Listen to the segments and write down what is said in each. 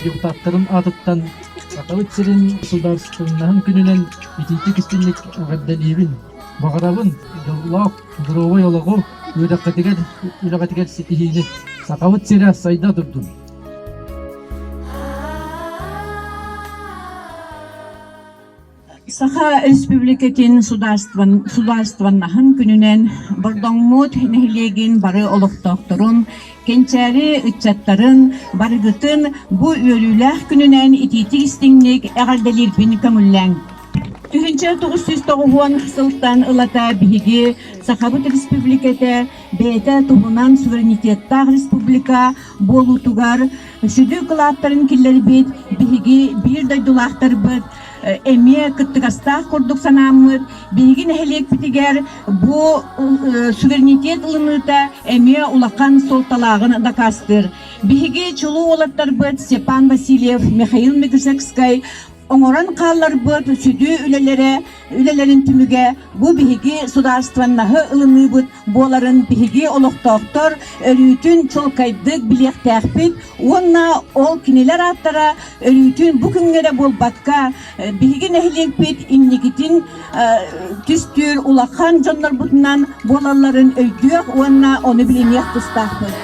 депутаттарын аатыттан Сахабыт сирин судаарыстыбаннаһын күнүнэн итиитик истиҥник эҕэрдэлиибин. Баҕарабын дьоллоох, доруобай олоҕу, үөрэххитигэр, үлэҕитигэр ситиһиини. Сахабыт сирэ сайда турдун! Саха Республикатын судаарыстыбаннаһын күнүнэн Бордоҥмут нэһилиэгин бары олохтоохторун, кэнчээри ыччаттарын барыгытын бу үөрүүлээх күнүнэн итиитик-истиҥник эҕэрдэлиирбин көҥүллээҥ. 1990 сылтан ылата биһиги Сахабыт Республиката бэйэтэ туһунан суверенитеттаах республика буолуутугар сүдү кылааттарын киллэрбит биһиги биир дойдулаахтарбыт эмиэ кыттыгастаах курдук санааммыт, биһиги нэһилиэкпитигэр бу суверенитет ылыныыта эмиэ улахан суолталааҕын дакаастыыр. Биһиги чулуу уолаттарбыт Степан Васильев, Михаил Мегежекскай оҥорон хаалларбыт сүдү үлэлэрэ үлэлэрин түмүгэ бу биһиги судаарыстыбаннаһы ылыныыбыт буоларын биһиги олохтоохтор өрүүтүн чуолкайдык билиэхтээхпит уонна ол кинилэр ааттара өрүүтүн бу күҥҥэ эрэ буолбакка биһиги нэһилиэкпит инникитин түстүүр улахан дьоннорбутунан буолалларын өйдүөх уонна ону билиниэх тустаахпыт.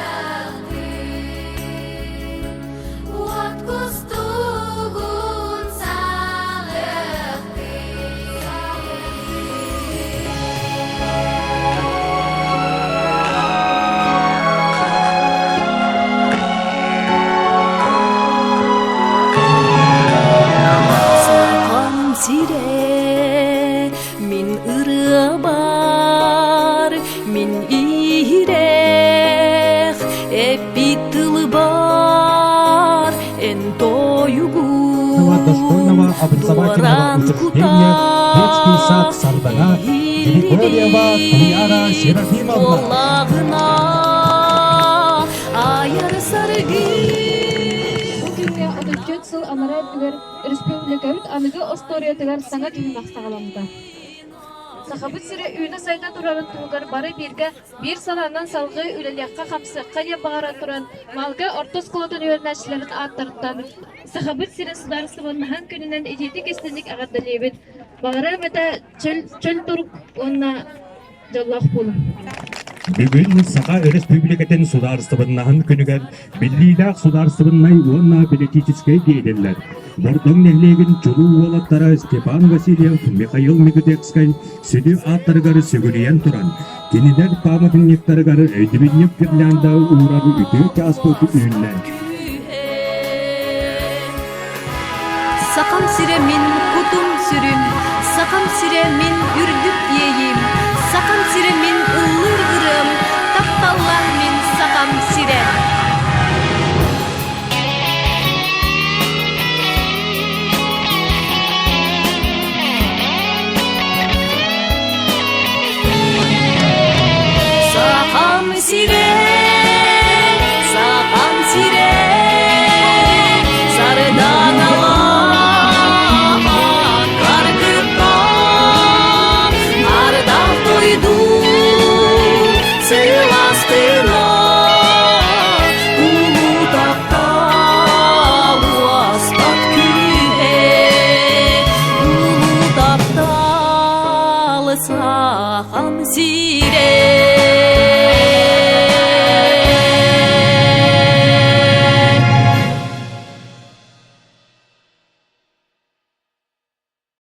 Сахам сирэ мин ырыабар, мин иһирэх эппит тылбар эн тойугун дошкольного образовательного учреждения детский сад Сардана Григорьева Туяра Серафимовна. Айар саргы Бу күҥҥэ 34 сыл анараа өттүгэр республикабыт аныгы остуоруйатыгар саҥа түһүмэх саҕаламмыта. Сахабыт сирэ үүнэ-сайда турарын туһугар бары бииргэ биир санаанан салгыы үлэлиэххэ-хамсыахха диэн баҕаран туран, Малга орто оскуолатын үөрэнээччилэрин ааттарыттан Сахабыт сирин судаарыстыбаннаһын күнүнэн итиитик-истиҥник эҕэрдэлиибит! Баҕарыам этэ чөл, чөл турук уонна дьоллоох буолуҥ! Бүгүн Саха Өрөспүүбүлүкэтин судаарыстыбаннаһын күнүгэр биллиилээх судаарыстыбаннай уонна бэлитиичэскэй деятеллэр Бордоҥ нэһилиэгин чулуу уолаттара Степан Васильев, Михаил Мегудекскай сүдү ааттарыгар сүгүрүйэн туран, кинилэр пааматынньыктарыгар өйдөбүнньүк гирлянда уурар үтүө чааспыт үүннэ. Сахам сирэ мин кутум сүрүм, Сахам сирэ мин үрдүк иэйиим, Сахам сирэ мин ыллыыр ырыам, Тапталлаах мин Сахам сирэ. Сахам сирэ, Сахам сирэ, сарданалаах аргыта, ардах дойду сыластына, улуу таптал уоспат күүһэ, улуу таптал Сахам сирэ.